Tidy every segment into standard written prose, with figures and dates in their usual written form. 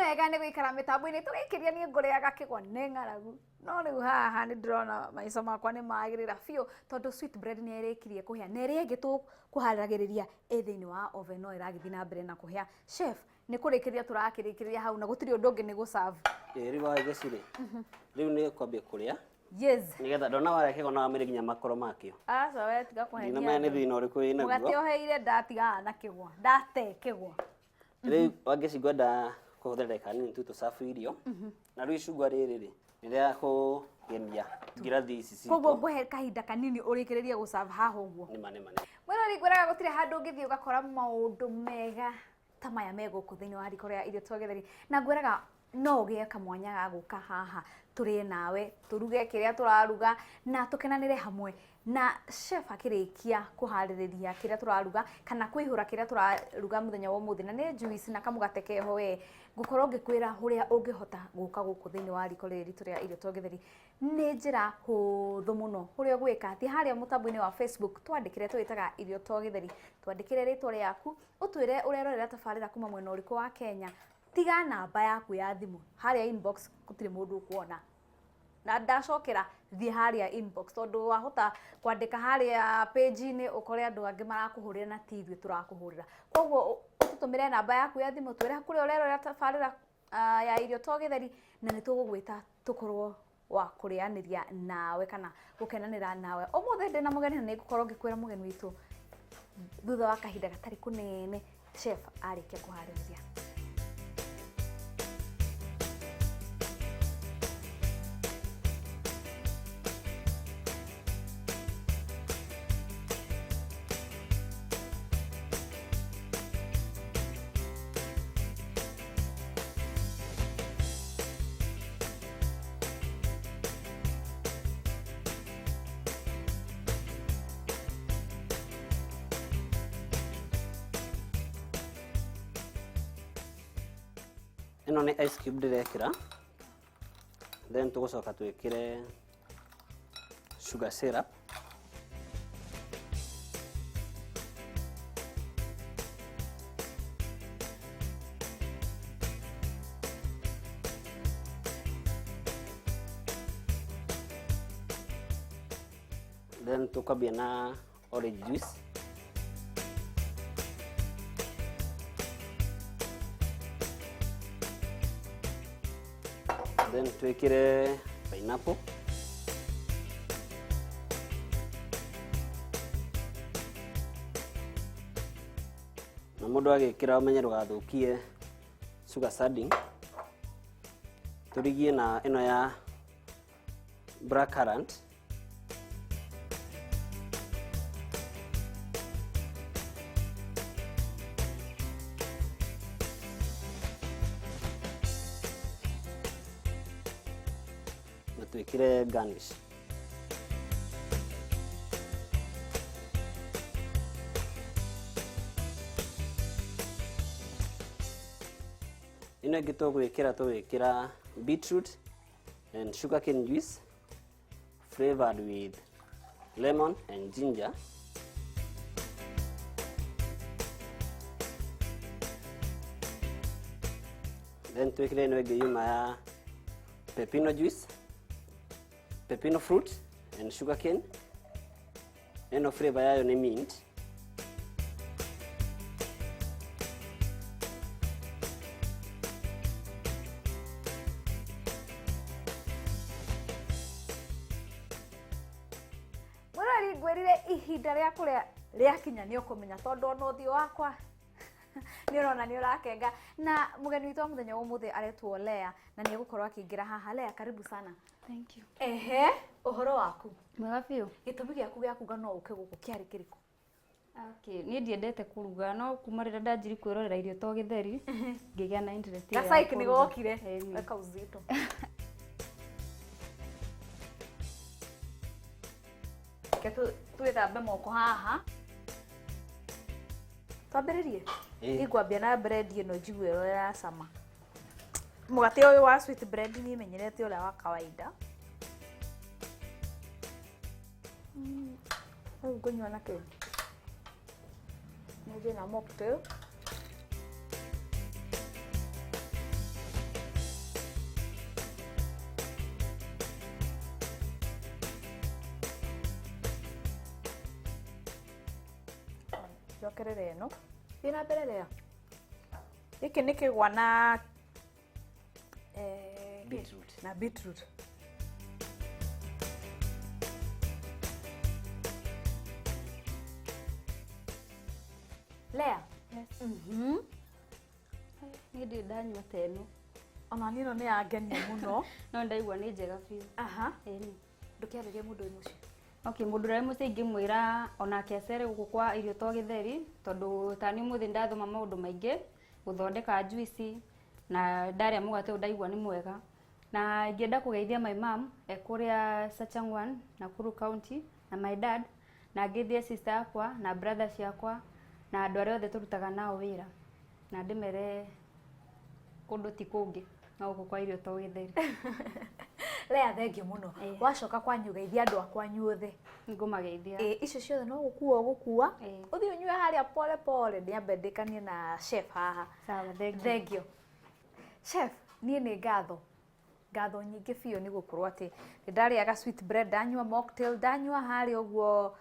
Wega nĩ gũikara mĩtambo-inĩ tũrĩkĩria. Niĩ ngũrĩaga kĩgwa nĩ ng'aragu, no rĩu haha nĩ ndĩrona maica makwa nĩ magĩrĩra biũ, tondũ sweet bread nĩ ĩrĩkirie kũhĩa na ĩrĩa ĩngĩ tũkũharagĩrĩria ĩ thĩinĩ wa oven no ĩragĩthiĩ na mbere na kũhĩa. Chef, nĩ kũrĩkĩrĩria tũrakĩrĩkĩrĩria hau na gũtirĩ ũndũ ũngĩ, nĩ gũserve. Ĩĩ, rĩu wageci rĩ, rĩu nĩ kwambia kũrĩa. Yes. Nĩgetha ndona warĩa kĩgwa na wamĩrĩ nginya makoro makĩo. Aca, we tiga kũhenia. Ndinamenya nĩ andũ. Thĩna ũrĩkũ wĩ Mũgate naguo. ũheire ndatigana na kĩgwa, ndate kĩgwa. Rĩu wangeci, ngwenda kũhũthĩra ndagĩka nini tu tũcabu irio, na rĩu icungwa rĩrĩ rĩ, nĩ rĩa kũgemia ngirathi ici citũ. Koguo ngũhe kahinda kanini ũrĩkĩrĩrie gũserve haha ũguo. Nĩma, nĩma, nĩma. Mwĩrori, ngwĩraga gũtirĩ handũ ũngĩthiĩ ũgakora maũndũ mega ta maya me gũkũ thĩinĩ wa riko rĩa Irio to Gĩtheri, na ngwĩraga no ũgĩe kamwanya ga gũka haha tũrĩe nawe, tũruge kĩrĩa tũraruga na tũkenanĩre hamwe. Na chef akĩrĩkia kũharĩrĩria kĩrĩa tũraruga kana kũihũra kĩrĩa tũraruga mũthenya wa ũmũthĩ, na nĩ juice na kamũgate keho, we ngũkorwo ngĩkwĩra ũrĩa ũngĩhota gũka gũkũ thĩinĩ wa riko rĩrĩ ritũ rĩa Irio to Gĩtheri. Nĩ njĩra hũthũ mũno ũrĩa ũgwĩka. Thiĩ harĩa mũtambo-inĩ wa Facebook, twandĩkĩre, twĩtaga Irio to Gĩtheri, twandĩkĩre rĩtwa rĩaku, ũtwĩre ũrerorera tabarĩra kuma mwena ũrĩkũ wa Kenya, tiga namba yaku ya thimũ harĩa inbox, gũtirĩ mũndũ ũkuona na ndacokera. Thiĩ harĩa inbox, tondũ wahota kwandĩka harĩa page-inĩ ũkore andũ angĩ marakũhũrĩra na ti ithuĩ tũrakũhũrĩra. Koguo ũtũtũmĩre namba yaku ya thimũ, twĩre kũrĩa ũrerorera tabarĩra ya Irio to Gĩtheri, na nĩ tũgũgwĩta tũkorwo wa kũrĩanĩria nawe kana gũkenanĩra nawe. Ũmũthĩ ndĩna mũgeni na nĩ ngũkorwo ngĩkwĩra mũgeni witũ thutha wa kahinda gatarĩ kũnene, chef arĩkia kũharĩrĩria. Ĩno nĩ ice cube ndĩrekĩra, then tũgũcoka twĩkĩre sugar syrup, then tũkwambia na orange juice. Then twĩkĩre pineapple, na mũndũ agĩkĩra ũmenye ndũgathũkie sugar sardine. Tũrigie na ĩno ya black currant, na twĩkĩre garnish. Ĩno ĩngĩ tũgwĩkĩra beetroot and sugarcane juice flavored with lemon and ginger. Then twĩkĩre ĩno ĩngĩ yuma ya pepino juice, pepino fruit and sugarcane. Ĩno flavor yayo nĩ mint. Mwĩrori, ngwĩrire ihinda rĩa kũrĩa rĩakinya nĩ ũkũmenya, tondũ ona ũthiũ wakwa nĩ ũrona nĩ ũrakenga. Na mũgeni witũ wa mũthenya wa ũmũthĩ aretwo Lea na nĩ egũkorwo akĩingĩra haha. Lea, karibu sana. Thank you. Ehe, ũhoro waku? Mwega biũ. Gĩtũmi gĩaku gĩa kuga no ũke gũkũ kĩarĩ kĩrĩkũ? Okay, niĩ ndiendete kũruga, no kuma rĩrĩa ndanjiri kwĩrorera Irio to Gĩtheri ngĩgĩa na interest ĩyo ya Gacaik nĩ kũruga. gokire. Ĩni. Weka uzito. Reke twĩthambe moko haha, twambĩrĩrie. Ĩĩ. Ingwambia na bread ĩno njigue ũrĩa ĩracama. Mũgate ũyũ wa sweet bread niĩ menyerete ũrĩa wa kawaida. Rĩu ngũnyua na kĩ? Nĩ na mocktail. Njokerere ĩno. Thiĩ na mbere rĩa. Gĩkĩ nĩ kĩgwa na kĩ? Beetroot. Na beetroot. Lea. Yes. Mhm. Niĩ ndirĩ ndanyua ta ĩno. Ona niĩ ĩno nĩ yangenia mũno. No ndaigua nĩ njega biũ. Aha. Ĩni. Ndũkĩarĩrie mũndũ wĩ mũciĩ. Okay, mũndũ ũrĩa wĩ mũciĩ ingĩmwĩra onake acere gũkũ kwa irio to gĩtheri tondũ tani ũmũthĩ ndathoma maũndũ maingĩ gũthondeka juici na ndarĩa mũgate ũyũ ndaigua nĩ mwega na ingĩenda kũgeithia my mom e kũrĩa Sachangwan, Nakuru County na my dad na ngeithie sister yakwa na brother ciakwa na andũ arĩa othe tũrutaga nao wĩra na ndĩmere kũndũ ti kũngĩ no gũkũ kwa irio to gĩtheri. Lea thengiũ mũno. Ĩĩ. Wacoka kwanyu geithia andũ a kwanyu othe. Nĩngũmageithia. Ĩ icio ciothe no gũkua ũgũkua. Ĩĩ. Ũthiĩ ũnyue harĩa pole pole nyambe ndĩkanie na chef haha. Sawa, thengiũ. Thengiũ. Chef, niĩ nĩ ngatho. Ngatho nyingĩ biũ nĩ gũkorwo atĩ nĩ ndarĩaga sweet bread, ndanyua mocktail, ndanyua harĩa ũguo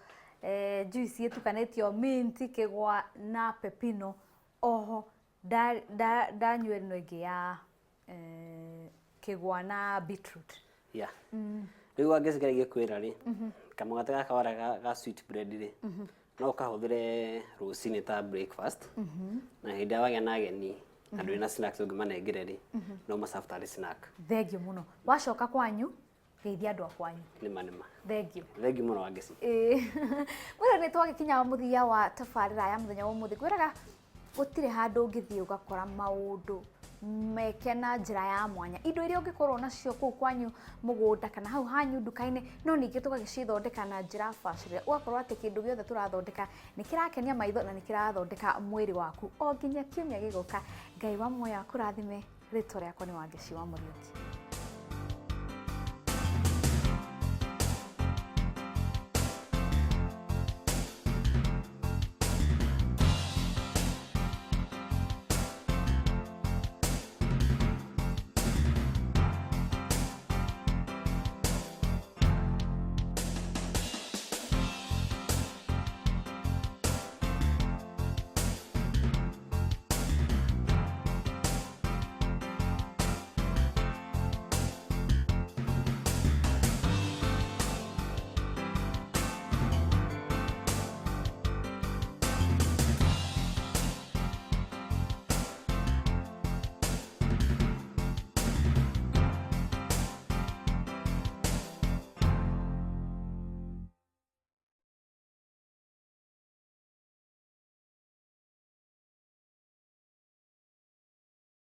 juice ĩtukanĩtio mint, kĩgwa na pepino. Oho ndanyua ĩno ĩngĩ ya kĩgwa na beetroot. Yeah. Rĩu wangĩcikara ingĩkwĩra rĩ, kamũgate gaka warĩa ga sweet bread rĩ, no ũkahũthĩre rũcinĩ ta breakfast, na hĩndĩ ĩrĩa wagĩa na ageni na ndũrĩ na snacks ũngĩmanengere rĩ, no ũmaserve tarĩ snack. Thengiũ mũno. Wacoka kwanyu, geithia andũ a kwanyu. Nĩma nĩma. Thengiũ. Thengiũ mũno Wangeci. Mwĩrĩ nĩ twagĩkinya mũthia wa tabarĩra ya mũthenya wa ũmũthĩ. Ngwĩraga gũtirĩ handũ ũngĩthiĩ ũgakora maũndũ meke na njĩra ya mwanya. Indo iria ũngĩkorwo nacio kũu kwanyu mũgũnda kana hau hanyu nduka-inĩ, no ningĩ tũgagĩcithondeka na njĩra bacĩrĩre. Ũgakorwo atĩ kĩndũ gĩothe tũrathondeka nĩ kĩrakenia maitho na nĩ kĩrathondeka mwĩrĩ waku. O nginya kiumia gĩgũka, Ngai wa muoyo akũrathime. Rĩtwa rĩakwa nĩ Wangeci wa Mũriũki.